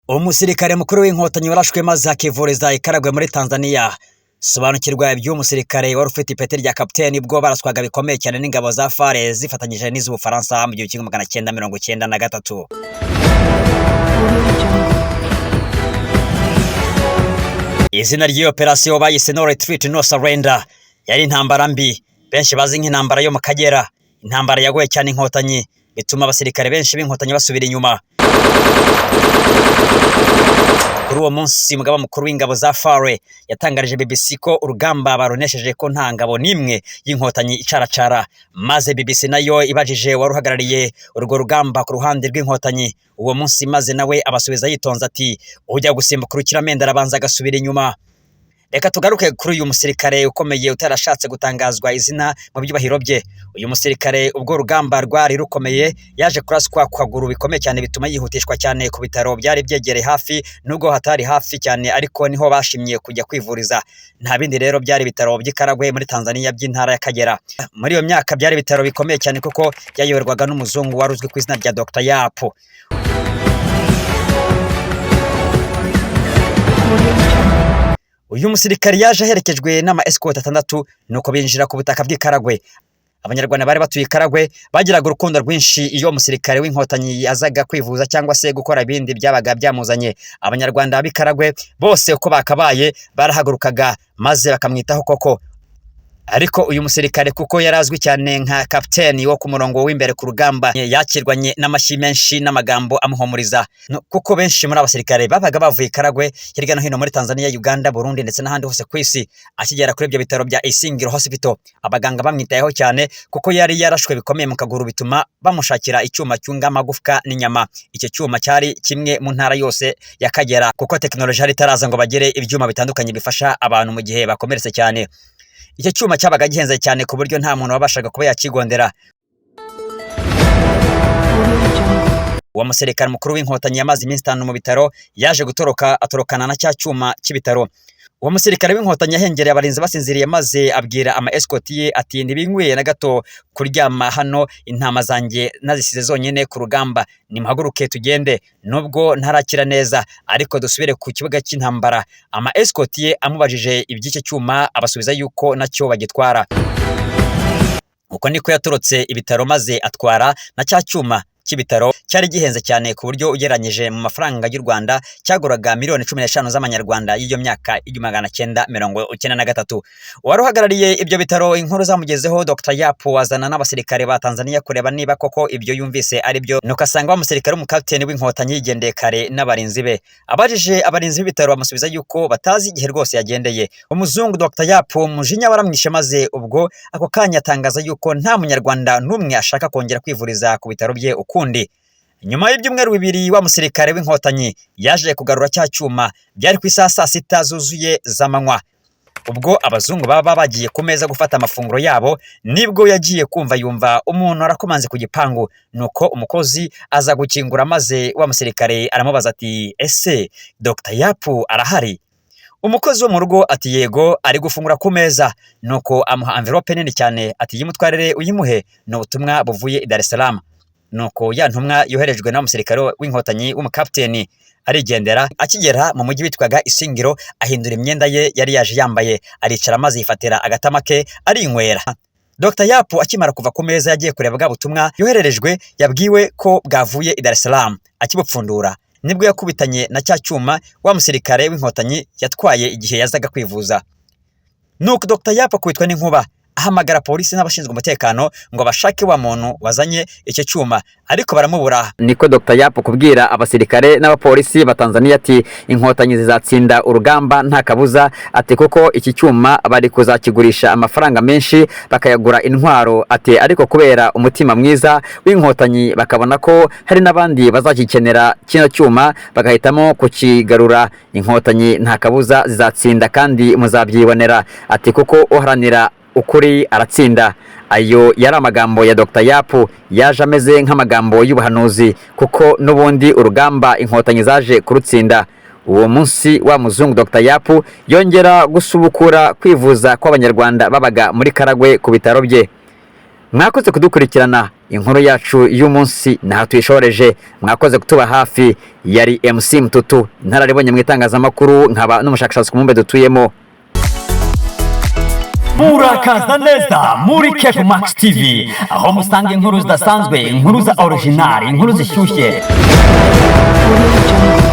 Umusirikare mukuru w'Inkotanyi warashwe maze akivuriza i Karagwe muri Tanzania. Sobanukirwa iby'uwo musirikare wari ufite ipeti rya kapiteni ubwo baraswaga bikomeye cyane n'ingabo za FAR zifatanyije n'iz'Ubufaransa mu 1993. Audio Jungle. Izina ry'iyo operasiyo bayise "No Retreat, No Surrender". Yari intambara mbi benshi bazi nk'intambara yo mu Kagera, intambara yagoye cyane Inkotanyi, bituma abasirikare benshi b'Inkotanyi basubira inyuma. Kuri uwo munsi, umugaba mukuru w'ingabo za FAR yatangarije BBC ko urugamba barunesheje, ko nta ngabo n'imwe y'Inkotanyi icaracara. Maze BBC nayo ibajije wari uhagarariye urwo rugamba ku ruhande rw'Inkotanyi uwo munsi, maze nawe abasubiza yitonze ati: "Ujya gusimbuka urukiramende arabanza agasubira inyuma." Reka tugaruke kuri uyu musirikare ukomeye utarashatse gutangazwa izina mu byubahiro bye. Uyu musirikare, ubwo urugamba rwari rukomeye, yaje kuraswa ku kaguru bikomeye cyane, bituma yihutishwa cyane ku bitaro byari byegereye hafi. Nubwo hatari hafi cyane, ariko niho bashimye kujya kwivuriza. Nta bindi rero, byari ibitaro by'i Karagwe muri Tanzania by'intara ya Kagera. Muri iyo myaka byari ibitaro bikomeye cyane, kuko byayoborwaga n'umuzungu wari uzwi ku izina rya Dr Yapo. Audio Jungle. Uyu musirikare yaje aherekejwe n'ama escort atandatu, nuko binjira ku butaka bw'i Karagwe. Abanyarwanda bari batuye i Karagwe bagiraga urukundo rwinshi. Iyo umusirikare w'Inkotanyi yazaga kwivuza cyangwa se gukora ibindi byabaga byamuzanye, Abanyarwanda b'i Karagwe bose uko bakabaye barahagurukaga maze bakamwitaho koko. Ariko uyu musirikare, kuko yari azwi cyane nka kapiteni wo ku murongo w'imbere ku rugamba, yakirwanye n'amashyi menshi n'amagambo amuhumuriza. Kuko benshi muri abasirikare babaga bavuye i Karagwe hirya no hino muri Tanzania, Uganda, Burundi ndetse n'ahandi hose ku isi. Akigera kuri ibyo bitaro bya Isingiro Hospital, abaganga bamwitayeho cyane, kuko yari yarashwe bikomeye mu kaguru, bituma bamushakira icyuma cyunga amagufwa n'inyama. Icyo cyuma cyari kimwe mu ntara yose ya Kagera, kuko tekinoloji yari itaraza ngo bagere ibyuma bitandukanye bifasha abantu mu gihe bakomeretse cyane. Icyo cyuma cyabaga gihenze cyane, ku buryo nta muntu wabashaga kuba yakigondera. Audio Jungle. Uwo musirikare mukuru w'Inkotanyi yamaze iminsi 5 mu bitaro. Yaje gutoroka, atorokana na cya cyuma cy'ibitaro. Uwo musirikare w'Inkotanyi yahengereye abarinzi basinziriye, maze abwira ama escort ye ati: "Ntibinkwiye na gato kuryama hano, intama zanjye nazisize zonyine ku rugamba. Nimuhaguruke tugende, nubwo ntarakira neza, ariko dusubire ku kibuga cy'intambara." Ama escort ye amubajije iby'icyo cyuma, abasubiza yuko nacyo bagitwara. Uko niko yatorotse ibitaro, maze atwara na cya cyuma cy'ibitaro cyari gihenze cyane, ku buryo ugereranyije mu mafaranga y'u Rwanda cyaguraga miliyoni 15 z'amanyarwanda y'iyo myaka 1993. Uwari uhagarariye ibyo bitaro, inkuru zamugezeho, Dr Yapo, azana n'abasirikare ba Tanzania kureba niba koko ibyo yumvise ari byo, nuko asanga wa musirikare w'umukapiteni w'Inkotanyi yigendeye kare n'abarinzi be. Abajije abarinzi b'ibitaro, bamusubiza yuko batazi igihe rwose yagendeye. Umuzungu Dr Yapo umujinya waramwishe, maze ubwo ako kanya atangaza yuko nta munyarwanda n'umwe ashaka kongera kwivuriza ku bitaro bye ukundi. Nyuma y'ibyumweru 2, wa musirikare w'Inkotanyi yaje kugarura cya cyuma. Byari ku isaha saa sita zuzuye z'amanywa, ubwo abazungu baba bagiye ku meza gufata amafunguro yabo, nibwo yagiye kumva yumva umuntu arakomanze ku gipangu. Nuko umukozi aza gukingura, maze wa musirikare aramubaza ati: "Ese Dr Yapu arahari?" Umukozi wo mu rugo ati: "Yego, ari gufungura ku meza." Nuko amuha envelope nini cyane ati: "Yimutwarire uyimuhe, ni ubutumwa buvuye i Dar es Salaam." Nuko ya ntumwa yoherejwe na musirikare w'Inkotanyi w'umukapiteni arigendera. Akigera mu mujyi witwaga Isingiro, ahindura imyenda ye yari yaje yambaye, aricara, maze yifatira agatama ke arinywera. Dr Yapu akimara kuva ku meza, yagiye kureba bwa butumwa yohererejwe yabwiwe ko bwavuye i Dar es Salaam. Akibupfundura, nibwo yakubitanye na cya cyuma wa musirikare w'Inkotanyi yatwaye igihe yazaga kwivuza. Nuko Dr Yapu akubitwa n'inkuba, ahamagara polisi n'abashinzwe umutekano ngo bashake wa muntu wazanye icyo cyuma, ariko baramubura. Niko Dr Yapu kubwira abasirikare n'abapolisi ba Tanzania ati: "Inkotanyi zizatsinda urugamba nta kabuza," ati "kuko iki cyuma bari kuzakigurisha amafaranga menshi bakayagura intwaro," ati "ariko kubera umutima mwiza w'Inkotanyi, bakabona ko hari n'abandi bazagikenera kino cyuma, bagahitamo kukigarura. Inkotanyi nta kabuza zizatsinda kandi muzabyibonera," ati "kuko uharanira ukuri aratsinda." Ayo yari amagambo ya Dr Yapu, yaje ameze nk'amagambo y'ubuhanuzi, kuko n'ubundi urugamba Inkotanyi zaje kurutsinda. Uwo munsi wa muzungu Dr Yapu yongera gusubukura kwivuza kw'Abanyarwanda babaga muri Karagwe ku bitaro bye. Mwakoze kudukurikirana. Inkuru yacu y'umunsi ntaho tuyishoreje. Mwakoze kutuba hafi. Yari MC Mtutu, inararibonye mu itangazamakuru, nkaba n'umushakashatsi ku mubumbe dutuyemo. Murakaza neza muri Cape Max TV, aho musanga inkuru zidasanzwe, inkuru za original, inkuru zishyushye. Audio Jungle.